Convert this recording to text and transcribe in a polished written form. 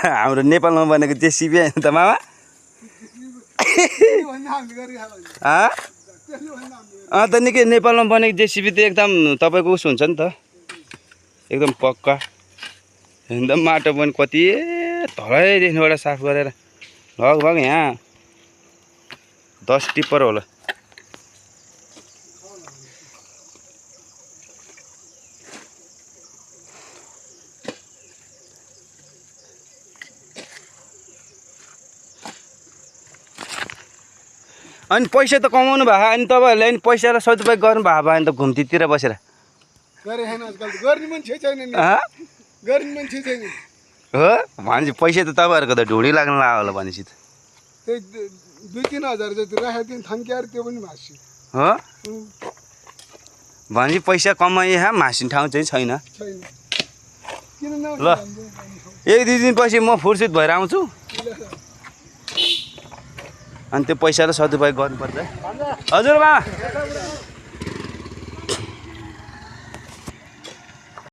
हाम्रो नेपालमा बनेको जेसिबी हैन त मामा त निकै नेपालमा बनेको जेसिबी त एकदम तपाईँको उस हुन्छ नि त एकदम पक्का एकदम माटो पनि कति तलैदेखिबाट साफ गरेर लगभग यहाँ 10 टिप्पर होला। अनि पैसा त कमाउनु भयो अनि तपाईँहरूले अनि पैसा र सदुपयोग गर्नु भएको भए नि त घुम्तीतिर बसेर हो भनेपछि पैसा त तपाईँहरूको त ढुँडी लाग्न लाग्यो होला भनेपछि त 2-3 हजार जति राखेको थिएँ थन्क्याएर त्यो पनि भाँच्यो हो भनेपछि पैसा कमाइ मासिने ठाउँ चाहिँ छैन ल 1-2 दिनपछि म फुर्सद भएर आउँछु अनि त्यो पैसा र सदुपयोग गर्नुपर्छ हजुर बा